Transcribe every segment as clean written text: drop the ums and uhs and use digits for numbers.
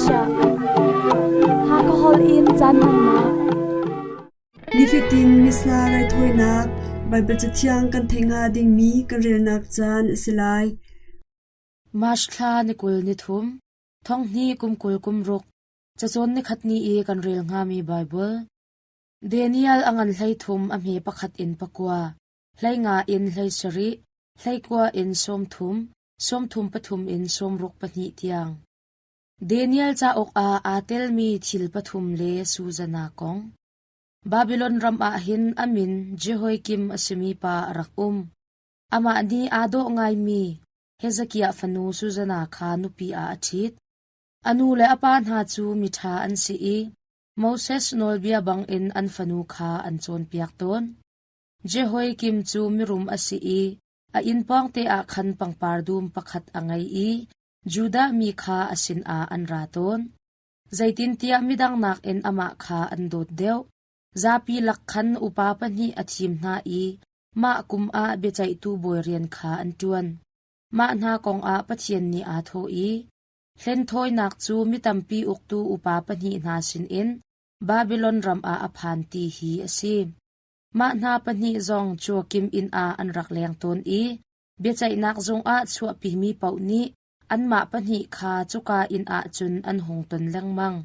Asia. Hakha holh in caan hmannak. Nifatin Missa raithawinak Baibal Cathiang kan theih hnga dingmi kan relnak caan a si lai. March thla ni 20 ni thum, thong hnih kum 20 kum ruk, cacawn nikhat ni i kan rel hngami Baibal. Daniel a ngan 13 a hme pakhat in pakua, 15 in 17, 19 in 30, 33 in 64 tiang. Daniel cauk ah aa telmi thil pathum le Susanna kong. Babilon ram ah hin a min Jehoiakim a simi pa a rak um. Amah nih aa dawh ngaimi Hezekiah fanu Susanna kha nupi ah a ṭhit. A nu le a pa hna cu miṭha an si i Moses nawlbia bangin an fanu kha an cawnpiak tawn. Jehoiakim cu mirum a si i a inn pawngte ah khan pangpar dum pakhat a ngei i Judah mi kha a sinah an ra tawn. Zeitintiah midang nakin amah kha an dawt deuh. Zapi lak khan upa pahnih a thim hna i mah kum ah biaceihtu bawi rian kha an ṭuan. Mah hna kongah Pathian nih aa thawh i, Hlenthawinak cu mi tampi uktu upa pahnih hna sinin Babilon ram ah a phan ti hi a si. Mah hna pahnih zong Joakim inn ah an rak leng tawn i biaceihnak zung ah chuahpimi paoh nih anmah pahnih kha cuka inn ah cun an hung ton lengmang.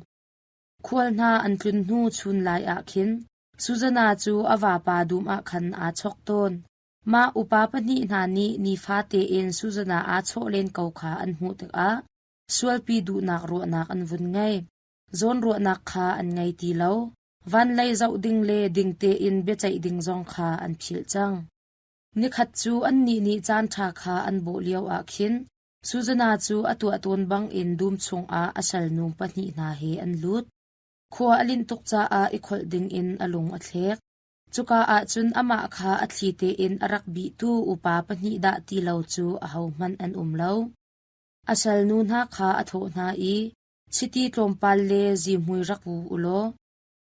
Khual hna an tlun hnu chunlai ah khin Susanna cu a vapa dum ah khan aa chawk tawn. Mah upa pahnih hna nih nifate in Susanna aa chawh len ko kha an hmuh tikah sualpi duhnak ruahnak an vun ngei. Zawnruahnak kha an ngei ti lo. Van lei zoh ding le ding tein biaceih ding zong kha an philh cang. Nikhat cu annih nih caanṭha kha an bawh lioah khin Susanna cu a tuah tawn bangin dum chungah a salnu pahnih hna he an lut. Khua a linh tuk caah i kholh dingin a lung a thlek. Cuka ah cun amah kha a thli tein a rak bihtu upa pahnih dah ti lo cu ahohmanh an um lo. A salnu hna kha a thawh hna i, Chiti tlawmpal le zihmui rak pu u law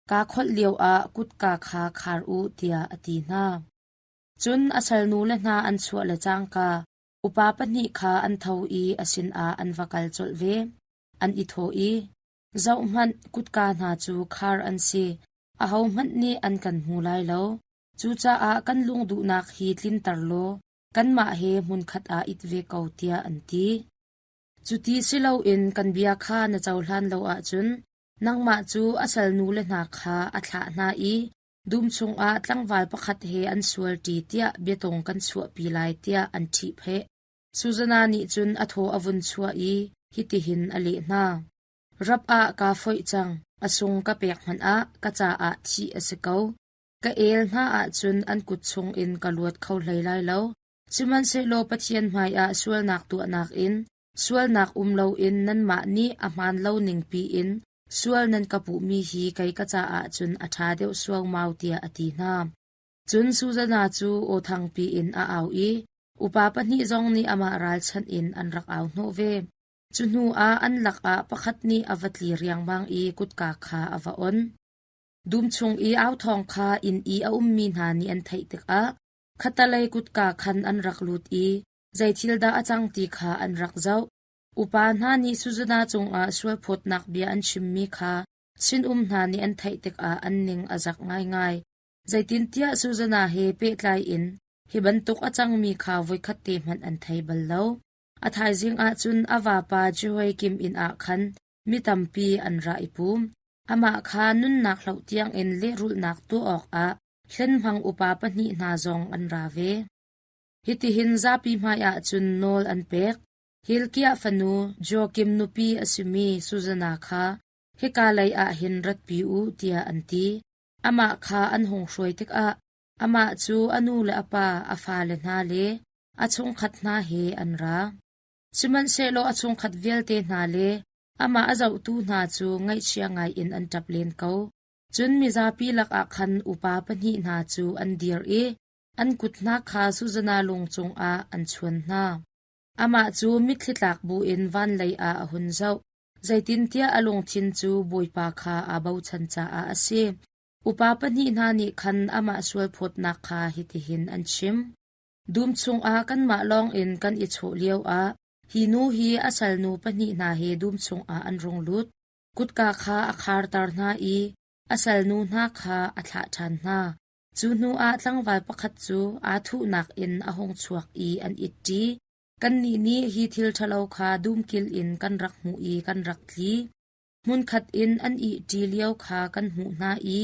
kaa kholh lioah kutka kha khar u, tiah a ti hna. Cun a salnu le hna an chuah le cangka upa pahnih kha an tho i a sinah an va kal colh ve. An i thawh i, Zohhmanh, kutka hna cu khar an si, ahohmanh nih an kan hmu lai lo. Cucaah kan lungduhnak hi tlinter law kanmah he hmunkhat ah it ve ko, tiah an ti. Cuti si loin kan bia kha na cohlan lo ahcun nangmah cu a salnu le hna kha a thlah hna i dum chungah tlangval pakhat he an sualṭi tiah biatung kan chuahpi lai tiah an ṭhihpheh. Susanna nih cun a thaw a vun chuah i hitihin a leh hna. Rap ah kaa foih cang, a sung ka pek hmanh ah ka caah thih a si ko. Ka el hna ahcun an kut chungin ka luat kho hlei lai lo. Sihmanhsehlaw Pathian hmaiah sualnak tuahnak in sualnak um loin nanmah nih a hmaan lo ningpi in sual nan ka puhmi hi kei ka caah cun a ṭha deuh suaumau tiah a ti hna. Cun Susanna cu aw thangpi in a au i upa pahnih zong nih amah ralchanh in an rak au hnawh ve. Cu hnuah an lakah pakhat nih a va tli riangmang i kutka kha a va on. Dum chung i au thawng kha inn i a ummi hna nih an theih tikah khattalei kutka khan an rak lut i zeithil dah a cang ti kha an rak zoh. Upa hna nih Susanna cungah sualphawtnak bia an chimmi kha sinum hna nih an theih tikah an ning a zak ngaingai. Zeitintiah Susanna he pehtlai in hi bantuk a cangmi kha voikhat te hmanh an thei bal lo. A thaizing ah cun a vapa Jehoiakim inn ah khan mi tampi an ra i pum. Amah kha nunnak hloh tiangin lehrulhnak tuah awkah hlenhmang upa pahnih hna zong an ra ve. Hitihin zapi hmaiah cun nawl an pek. Hilkiah fanu Joakim nupi a simi Susanna kha hika lei ah hin ratpi u tiah an ti. Amah kha an hung hruai tikah amah cu a nu le a pa, a fale hna le a chungkhat hna he an ra. Sihmanhsehlaw a chungkhat vialte hna le amah a zohtu hna cu ngaihchia ngaiin an ṭap len ko. Cun mizapi lakah khan upa pahnih hna cu an dir i an kut hna kha Susanna lung cungah an chuan hna. Amah cu mitthli tlak buin van lei ah a hun zoh, zeitintiah a lungthin cu Bawipa kha aa bochan caah a si. Upa pahnih hna nih khan amah sualphawtnak kha hitihin an chim. Dum chungah kanmah lawngin kan i chawh lioah Hi nu hi a salnu pahnih hna he dum chungah an rung lut. Kutka kha a kharter hna i a salnu hna kha a thlah ṭhan hna. Cu hnuah tlangval pakhat cu aa thuhnak in a hung chuak i an it ṭi. Kannih nih hi thil ṭhalo kha dumkil in kan rak hmuh i kan rak tli. Hmunkhat in an ihṭi lio kha kan hmuh hna i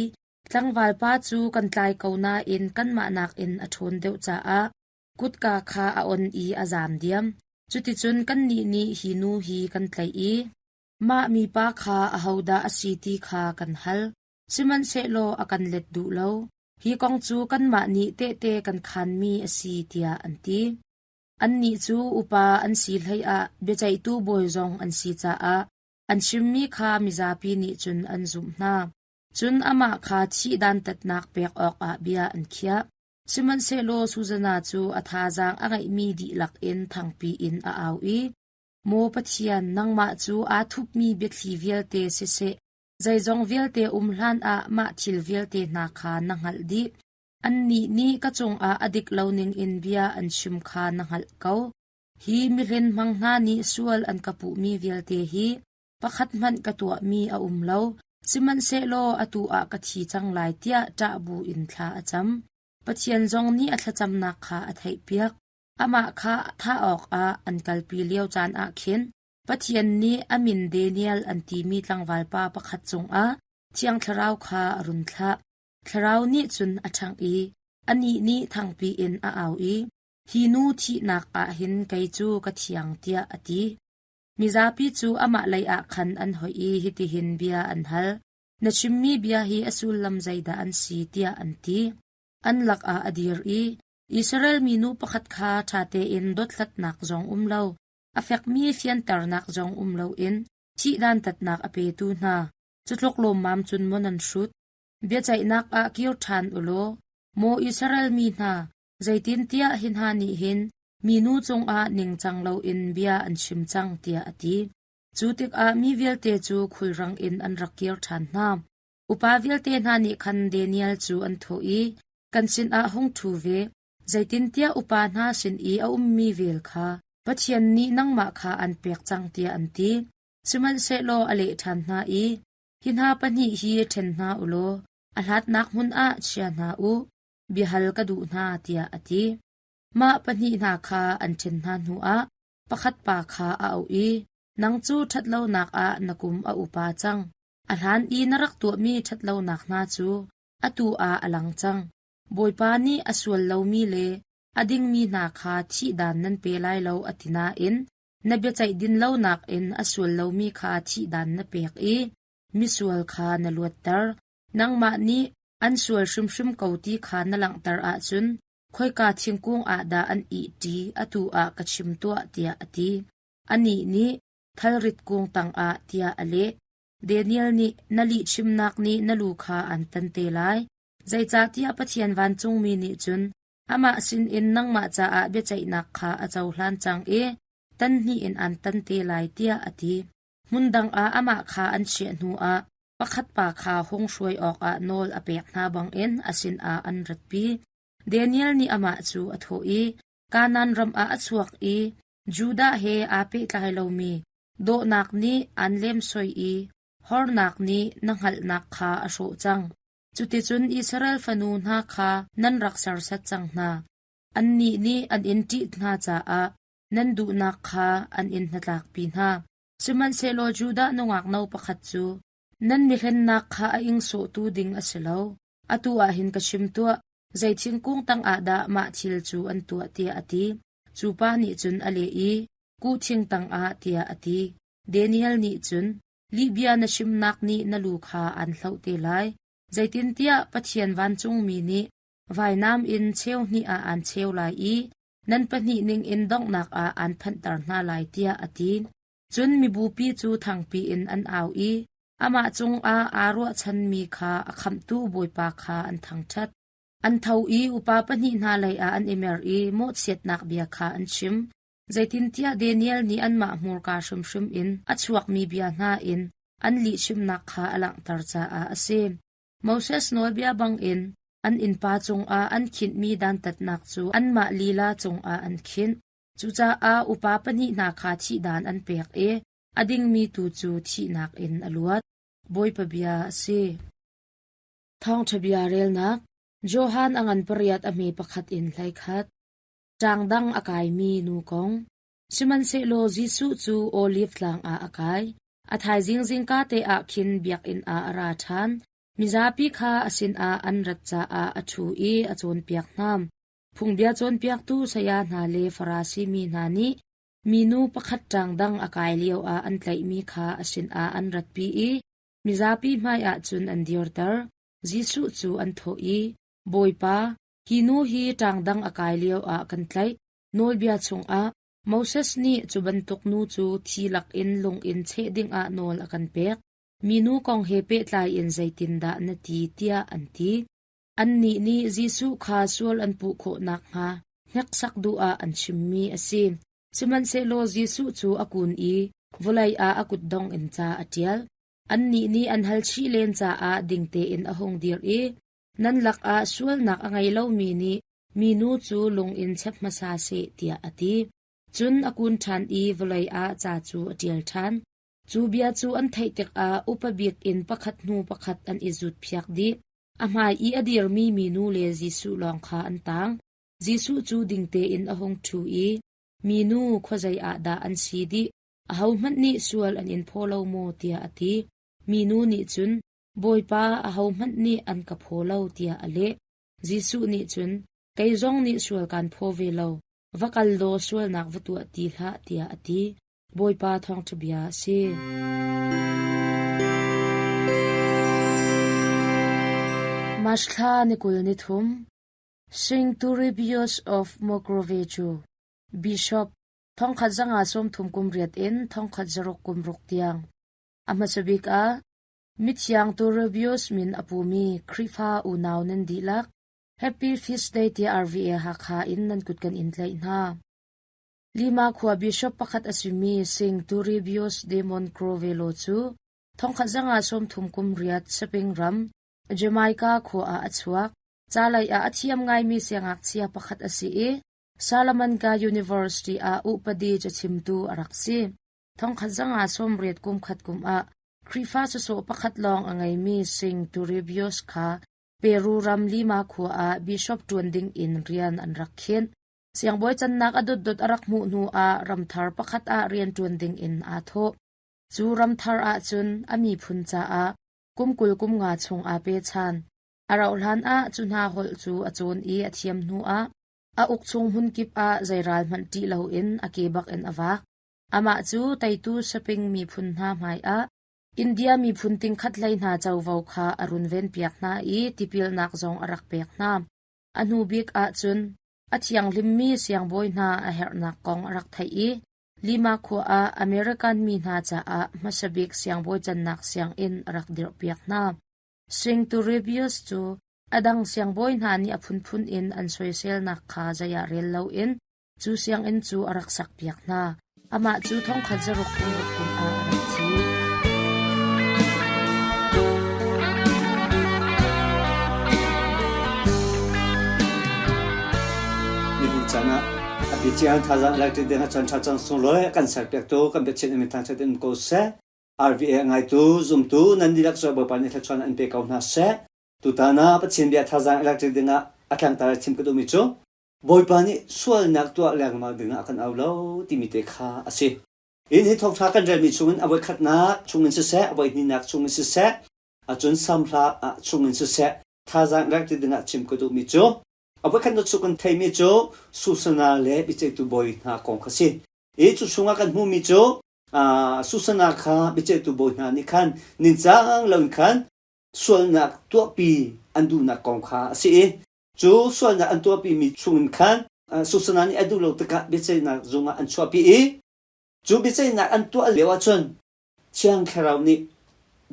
tlangval pa cu kan tlai ko nain kanmah nakin a ṭhawn deuh caah kutka kha a on i a zaam diam. Cuticun kannih nih hi nu hi kan tlaih i mah mipa kha ahodah a si ti kha kan hal. Sihmanhsehlaw a kan let duh lo. Hi kong cu kanmah nih tehte kan khaanmi a si tiah an ti. Annih cu upa an si hleiah biaceihtu bawi zong an si caah an chimmi kha mizapi nih cun an zumh hna. Cun amah kha thih dantatnak pek awkah bia an khiah. Sihmanhsehlaw Susanna cu a thazaang a ngeihmi dihlak in thangpi in a au i, Maw Pathian, nangmah cu aa thupmi biathli vialte siseh, zeizong vialte um hlanah mah thil vialte hna kha na hngalh dih. Annih nih ka cungah a dik lo ningin bia an chim kha na hngalh ko. Hi mihlen hmang hna nih sual an ka puhmi vialte hi pakhat hmanh ka tuahmi a um lo, sihmanhsehlaw atu ah ka thi cang lai tiah ṭah buin thla a cam. Pathian zong nih a thlacamnak kha a theihpiak. Amah kha thah awkah an kalpi lio caan ah khin Pathian nih a min Daniel an timi tlangvalpa pakhat cungah Thiang Thlarau kha a run thlah. Thlarau nih cun a ṭhangh i anih nih thangpi in a au i, Hi nu thihnak ah hin kei cu ka thiang tiah a ti. Mizapi cu amah leiah khan an hoih i hitihin bia an hal, Na chimmi bia hi a sullam zeidah an si tiah an ti. An lakah a dir i Israel minu pakhat kha ṭha tein dothlatnak zong um lo, a fekmi fianternak zong um loin thih dantatnak a petu hna, cu tluk lawmmam cun maw nan hrut? Biaceihnak ah kir ṭhan u law, maw Israel mi hna, zeitintiah hi hna nih hin minu cungah ningcang loin bia an chim cang, tiah a ti. Cu tikah mi vialte cu khulrang in an rak kir ṭhan hna. Upa vialte hna nih khan Daniel cu an thawh i, Kan sinah hung ṭhu ve, zeitintiah upa hna sin i a ummi vel kha Pathian nih nangmah kha an pek cang, tiah an ti. Sihmanhsehlaw a leh ṭhan hna i, Hi hna pahnih hi ṭhen hna u law a hlatnak hmun ah chia hna u, biahal ka duh hna, tiah a ti. Mah pahnih hna kha an ṭhen hna hnuah pakhat pa kha a auh i, Nang cu ṭhatlonak ah na kum a upa cang. A hlan i na rak tuahmi ṭhatlonak hna cu atu ah a lang cang. Bawipa nih a sual lomi le a dingmi hna kha thihdan nan pe lai lo a ti nain na biaceih din lonak in a sual lomi kha thihdan na pek i misual kha na luatter. Nangmah nih an sual hrimhrim ko ti kha na langhter ahcun khoika thingkung ah dah an ihṭi atu ah ka chim tuah tiah a ti. Anih nih thalrit kung tangah tiah a leh. Daniel nih na lihchimnak nih na lu kha an tan te lai. Zeicahtiah Pathian vancungmi nih cun amah sinin nangmah caah biaceihnak kha a cohlan cang i tan hnih in an tan te lai tiah a ti. Hmun dang ah amah kha an chiah hnuah pakhat pa kha hung hruai awkah nawl a pek hna bangin a sinah an ratpi. Daniel nih amah cu a thawh i, Kanaan ram ah a chuak i Judah he aa pehtlai lomi dawhnak nih aan lemsoi i hornak nih na hngalhnak kha a hrawh cang. Cuticun Israel fanu hna kha nan rak serhsat cang hna. Annih nih an in ṭih hna caah nan duhnak kha an in hnatlakpi hna. Sihmanhsehlaw Judah nungak no pakhat cu nan mihlennak kha a ing sawhtu ding a si lo. Atu ah hin ka chim tuah, zei thingkung tangah dah mah thil cu an tuah tiah a ti. Cu pa nih cun a leh i, Kuhthing tangah tiah a ti. Daniel nih cun, Lihbia na chimnak nih na lu kha aan hloh te lai. Zeitintiah Pathian vancungmi nih vainam in cheu hnih ah aan cheu lai i nan pahnih ningin donghnak ah aan phanhter hna lai tiah a ti. Cun mibupi cu thangpi in an au i amah cungah aa ruahchanmi kha a khamhtu Bawipa kha an thangṭhat. An tho i upa pahnih hna leiah an i mer i mawhchiatnak bia kha an chim. Zeitintiah Daniel nih anmah hmurka hrimhrim in a chuakmi bia hna in an lihchimnak kha a langhter caah a si. Moses nawlbia bangin an innpa cungah an khinhmi dantatnak cu anmah lila cungah an khinh. Cucaah upa pahnih hna kha thihdan an pek i a dingmi tu cu thihnak in a luat. Bawipa bia a si. Thawngṭha bia relnak Johan a ngan pariat a hme pakhat in 11. Ṭaangdang a kaimi nu kong. Sihmanhsehlaw Jesuh cu Oliv tlang ah a kai. A thaizing zingka te ah khin biakinn ah a ra ṭhan. Mizapi kha a sinah an rat caah a ṭhu i a cawnpiak hna. Phungbia cawnpiaktu saya hna le Farasi mi hna nih minu pakhat ṭaangdang a kai lioah an tlaihmi kha a sinah an ratpi i mizapi hmaiah cun an dirter. Jesuh cu an thawh i, Bawipa, hi nu hi ṭaangdang a kai lioah kan tlaih. Nawlbia chungah Moses nih cu bantuk nu cu thi lakin lung in cheh dingah nawl a kan pek. Minu kong he pehtlai in zeitindah na ti tiah an ti. Annih nih Jesuh kha sual an puh khawh nakhnga hneksak duh ah an chimmi a si. Sihmanhsehlaw Jesuh cu a kun i vawlei ah a kutdong in ca a ṭial. Annih nih an hal chih len caah ding tein a hung dir i, Nan lakah sualnak a ngei lomi nih minu cu lung in chep hmasa seh, tiah a ti. Cun a kun ṭhan i vawlei ah ca cu a ṭial ṭhan. Cu bia cu an theih tikah upa bik in pakhat hnu pakhat an i zutphiak dih. A hmai i a dirmi minu le Jesuh lawng kha an taang. Jesuh cu ding tein a hung ṭhu i, Minu, khuazei ah dah an si dih? Ahohmanh nih sual an in phaw lo maw? tiah a ti. Minu nih cun, Bawipa, ahohmanh nih an ka phaw lo, tiah a leh. Jesuh nih cun, Kei zong nih sual kaan phaw ve lo. Va kal law sualnak va tuah ti hlah, tiah a ti. Bawipa thawngṭha bia a si. March thla ni 23 Sing Turibius of Mogrovejo, Bishop, thongkhat zanga sawmthum kum riat in thongkhat zaruk kum ruk tiang. A hmasa bik ah mithiang Turibius min a pumi Khrihfa unau nan dihlak Happy Feast Day tiah RVA Hakha in nan kut kan in tlaih hna. Lima khua bishop pakhat a simi Sing Turibius de Montcrovelo cu thongkhat zanga 30 kum riat Saping ram Jamaica khua ah a chuak. Ca lei ah a thiam ngaimi siangngakchia pakhat a si i Salamanca University ah upadi cachimtu a rak si. Thongkhat zanga 80 kum khat kum ah Khrihfa sawsawh pakhat lawng a ngeimi Sing Turibius kha Peru ram Lima khua ah bishop ṭuan ding in rian an rak khinh. Siangbawi cannak a dotdot a rak hmuh hnu ah ramthar pakhat ah rianṭuan dingin aa thawh. Cu ramthar ahcun a miphun caah kum 20 kum nga chung aa pechan. A rauhhlan ah cu hna holh cu a cawn i a thiam hnu ah a uk chung hmunkip ah zei ral hmanh ṭih loin a ke bak in a vak. Amah cu teitu saping miphun hna hmaiah India miphun tingkhat hlei hna covo kha a runvenpiak hna i tipilnak zong a rak pek hna. A hnu bik ahcun a thianghlimmi siangbawi hna a herhnak kong a rak theih i Lima khua ah American mi hna caah hmasa bik siangbawi cannak sianginn a rak dirhpiak hna. Singturibius cu a dang siangbawi hna nih a phunphun in an soiselnak kha zei ah rel loin cu sianginn cu a rak sakpiak hna. Amah cu thongkhat zaruk kum ruk kum ah a rak thi. Nihin caan ah a biaciang thazaang electric ding a chan tha cang sunglawi a kan serpiak tu kan biachin in thang in ko seh. RVA ngaitu zumtu nan dihlak cu Bawipa nih thluachuah an pe ko hna seh. Tutan ah Pathian bia thazaang electric ding ah a tlangtar chim ka duhmi cu Bawipa nih sualnak tuah lengmang dingah a kan au lo timi te kha a si. In hi thawngṭha kan relmi chungin a voikhatnak chungin siseh, a voihnihnak chungin siseh, acun samhla ah chungin siseh, thazaang rak ti dingah chim ka duhmi cu a voikhatnak chung kan theimi cu Susana le biaceihtu bawi hna kong kha si. I cu chungah kan hmuhmi cu Susana kha biaceihtu bawi hna nih khan ningcang loin khan sualnak tuahpi an duhnak kong kha a si i Cu sualnak an tuahpimi chungin khan Susana nih a duh lo tikah biaceihnak zung ah an chuahpi i cu biaceihnak an tuah lio ahcun Thiang Thlarau nih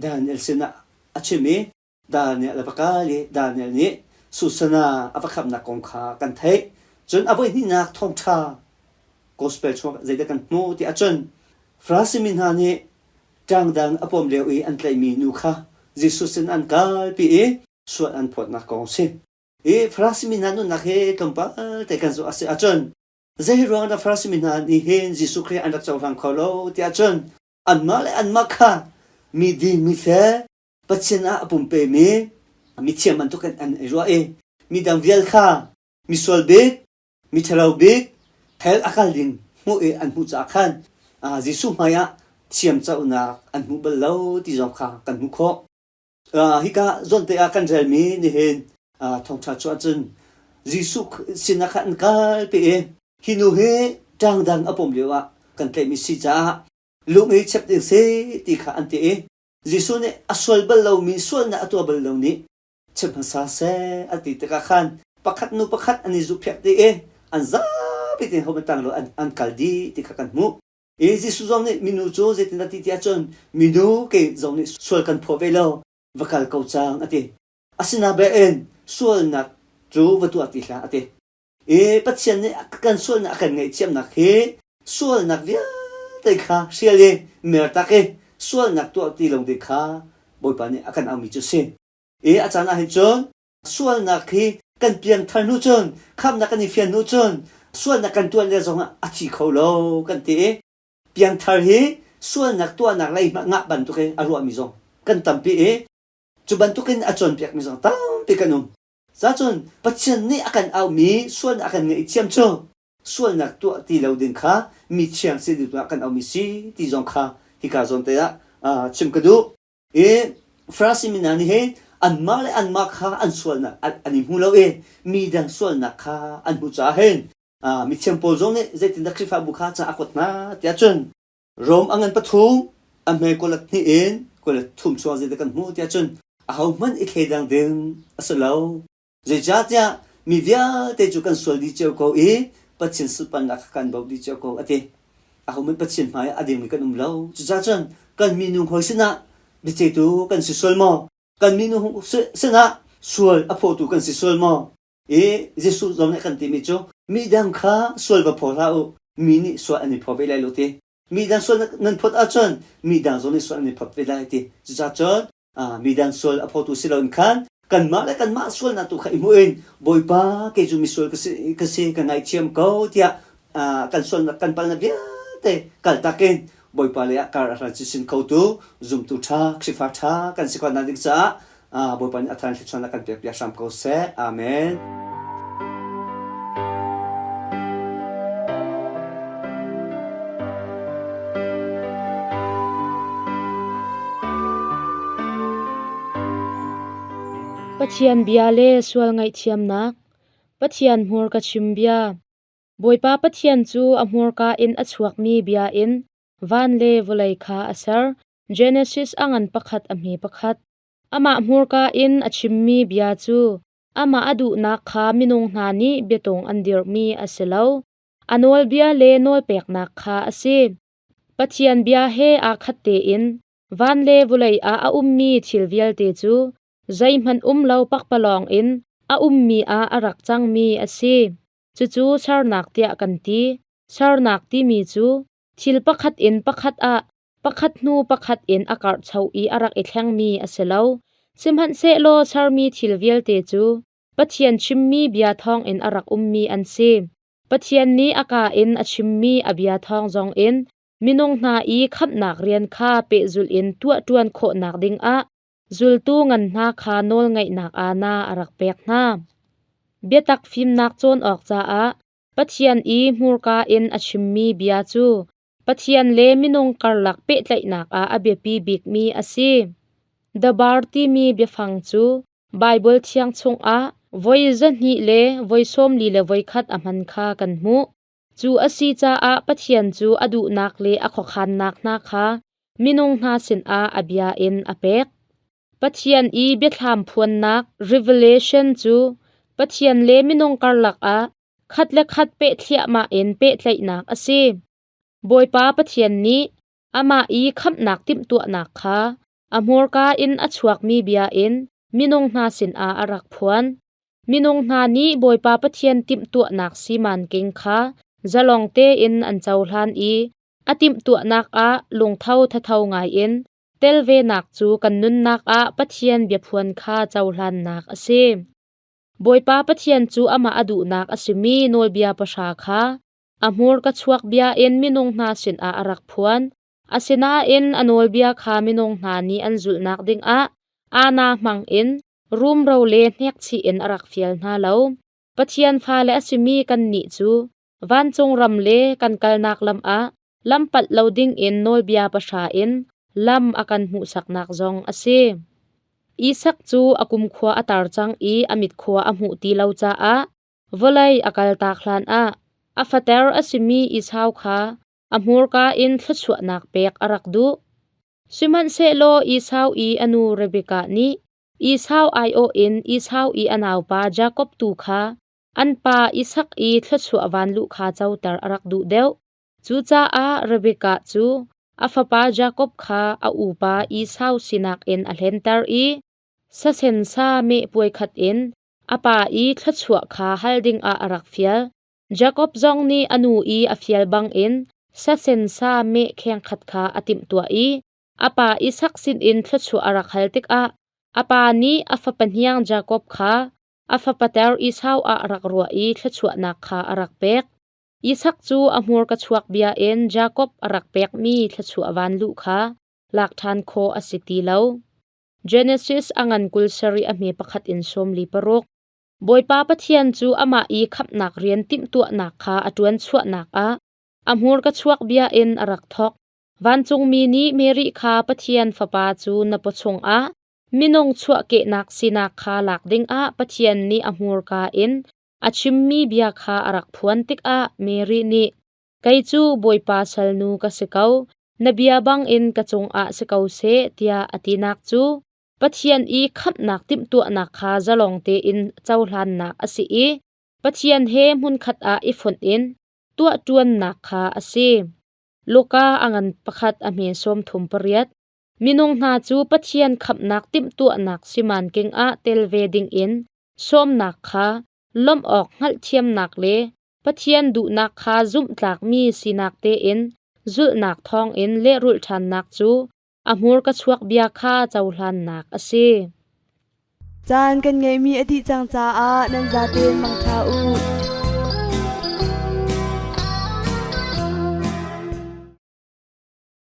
Daniel sinah a chim i Daniel a va kal i Daniel nih Susana a va khamhnak kong kha kan theih. Cun a voihnihnak thawngṭha gospel chungah zeidah kan hmuh ti ahcun Farasi mi hna nih ṭangdang a pawm lio i an tlaihmi nu kha Jesuh sin an kalpi i sual an phawtnak kong a si. I Farasi mi hna nunnak hi tlawmpal te kan zoh a si ahcun. Zei ruang dah Farasi mi hna nih hin Jesuh Khrih an rak cohlang kho lo tiah cun anmah le anmah kha mi ding mi fel Pathian ah a pumpemi mithiam bantuk in an i ruah i midang vial kha misual bik miṭhalo bik hell a kal ding hmuh i an hmuh caah khan Jesuh hmaiah thiamcohnak an hmu bal lo ti zong kha kan hmuh khawh. Hika zawnte ah kan relmi nihin thawngṭha cu ahcun Jesuh sinah khan an kalpi i hi nu hi ṭangdang a pom lioah kan tlaihmi si caah lung i chep ding si ti kha an ti i Jesuh nih a sual bal lomi sualnak a tuah bal lo nih chim hmasa seh a ti tikah khan pakhat hnu pakhat an i zuhphiak dih i an zapi tein hohmanh tang lo an kal dih ti kha kan hmuh. I Jesuh zong nih minu cu zeitindah ti tiah cun minu kei zong nih sual kan phaw ve lo va kal ko cang a ti. Asinain sualnak cu va tuah ti hlah a ti. I Pathian nih kan sualnak a kan ngaihthiamnak hi sualnak vialte kha hrial i mertak i sualnak tuah ti lo ding kha Bawipa nih a kan aumi cu a si. I a caan ah hin cun sualnak hi kan piangthar hnu cun khamhnak kan i fian hnu cun sualnak kan tuah le zongah a thi kho lo kan ti i piangthar hi sualnak tuahnak lei hmah ngah bantuk i a ruahmi zong kan tampi i cu bantukin a cawnpiakmi zong tampi kan um. Zacun Pathian nih a kan aumi sualnak a kan ngaihthiam cu sualnak tuah ti lo ding kha mi thiang si ding ah kan aumi si ti zong kha hika zawn te ah chim ka duh. I Farasi mi hna nih hin anmah le anmah kha an sualnak an i hmu lo i mi dang sualnak kha an hmuh caah hin mithiang Paul zong nih zeitindah Khrihfabu kha ca a kuat hna tiah cun Rom a ngan pathum, a hme kualat hnih in kualat thum chuang zeidah kan hmuh tiah cun ahohmanh i thleidang ding a si lo. Zeicahtiah mi vialte cu kan sual dih cio ko i Pathian sunparnak kha kan bauh dih cio ko a ti. Ahohmanh Pathian hmai ah a dingmi kan um lo. Cucaah cun kan minung hawi sinah biaceihtu kan si sual maw? Kan minung sinah sual a phawtu kan si sual maw? I Jesuh zong nih a kan timi cu midang kha sual va phaw hlah u, mi nih sual an i phaw ve lai lo ti. Midang sual nan phawt ahcun midang zong nih sual an i phawt ve lai ti. Cucaah cun midang sual a phawtu si loin khan kanmah le kanmah sualnak tu kha i hmuh in Bawipa kei cu misual ka si ka ngaihthiam ko tiah kan sualnak kan palnak vialte kaltak in Bawipa lei ah kar a hran chinchin khotu zumtu ṭha Khrihfa ṭha kan si khawhnak ding caah Bawipa nih a thar in thluachuahnak kan pek piak hram ko seh. Amen. Pathian bia le sual ngaihthiamnak Pathian hmurka chim bia Bawipa Pathian cu a hmurka in a chuakmi bia in van le vawlei kha a ser. Genesis a ngan pakhat a hme pakhat. Amah hmurka in a chimmi bia cu amah a duhnak kha minung hna nih biatung an dirhmi a si lo. A nawlbia le nawlpeknak kha a si. Pathian bia he aa khat tein van le vawlei ah a ummi thil vialte cu zeihmanh um lo pakpalawng in a ummi ah a rak cangmi a si. Cucu sernak tiah kan ti. Sernak timi cu thil pakhat in pakhat ah pakhat hnu pakhat in a karhcho i a rak i thlengmi a si lo. Sihmanhsehlaw sermi thil vialte cu Pathian chimmi bia thawngin a rak ummi an si. Pathian nih a kaa in a chimmi a bia thawng zongin minung hna i khamhnak rian kha pehzulh in tuahṭuan khawhnak dingah zultu ngan hna kha nawlngeihnak aana a rak pek hna. Biatak fimnak cawn awk caah Pathian i hmurka in a chimmi bia cu Pathian le minung karlak pehtlaihnak ah a biapi bikmi a si. Dabar timi biafang cu Baibal Thiang chungah voi 200 le voi 41 a hman kha kan hmuh. Cu a si caah Pathian cu a duhnak le a khuakhannak hna kha minung hna sinah a bia in a pek. Pathian i biathlam phuannak revelation cu Pathian le minung karlak ah khat le khat peh thliahmah in pehtlaihnak a si. Bawipa Pathian nih amah i khamhnak timhtuahnak kha a hmurka in a chuakmi bia in minung hna sinah a rak phuan. Minung hna nih Bawipa Pathian timhtuahnak simanking kha zalong tein an cohlan i a timhtuahnak ah lungtho thatho ngaiin tel venak cu kan nunnak ah Pathian biaphuan kha cohlannak a si. Bawipa Pathian cu amah a duhnak a simi nawlbia pahra kha. A hmurka chuak bia in minung hna sinah a rak phuan. Asinain a nawlbia kha minung hna nih an zulhnak dingah aana hmangin rumro le hnekchih in a rak fial hna lo. Pathian fale a simi kannih cu vancung ram le kan kalnak lam ah lam palh lo dingin nawlbia pahra in lam a kan hmuhsaknak zong a si. Isak cu a kumkhua a tar cang i a mitkhua a hmuh ti lo caah vawlei a kaltak hlanah a fater a simi Esau kha a hmurka in thluachuahnak pek a rak duh. Sihmanhsehlaw Esau i a nu Rebekah nih Esau aiawh in Esau i a naupa Jakob tu kha an pa Isak i thluachuah vanluh kha coter a rak duh deuh. Cucaah Rebekah cu a fapa Jakob kha a upa Esau sinak in a hlenter i sasen sa meh puai khat in a pa i thluachuah kha hal dingah a rak fial. Jakob zong nih a nu i a fial bangin sasen sa meh kheng khat kha a timhtuah i a pa Isak sinin thluachuah a rak hal tikah a pa nih a fapa hniang Jakob kha a fapater Esau ah a rak ruah i thluachuahnak kha a rak pek. Isak cu a hmurka chuak bia in Jakob a rak pekmi thluachuah vanluh kha lak ṭhan khawh a si ti lo. Genesis a ngan 27 a hme pakhat in 46. Bawipa Pathian cu amah i khamhnak rian timhtuahnak kha a ṭuan chuahnak ah a hmurka chuak bia in a rak thawk. Vancungmi nih Mary kha Pathian Fapa cu na pawchung ah minung chuahkehnak sinak kha lak dingah Pathian nih a hmurka in a chimmi bia kha a rak phuan tikah Mary nih, Kei cu Bawipa salnu ka si ko, na bia bangin ka cungah si ko seh, tiah a tinak cu Pathian i khamhnak timhtuahnak kha zalong tein cohlannak a si i Pathian he hmunkhat ah i fonh in tuahṭuannak kha a si. Luka a ngan pakhat a hme 38. Minung hna cu Pathian khamhnak timhtuahnak simanking ah tel ve dingin sawmnak kha lawmh awk hngalhthiamnak le Pathian duhnak kha zumhtlakmi sinak tein zulhnak thawngin lehrulh ṭhannak cu a hmurka chuak bia kha cohlannak a si. Caan kan ngeihmi a dih cang caah nan zatein mangṭha.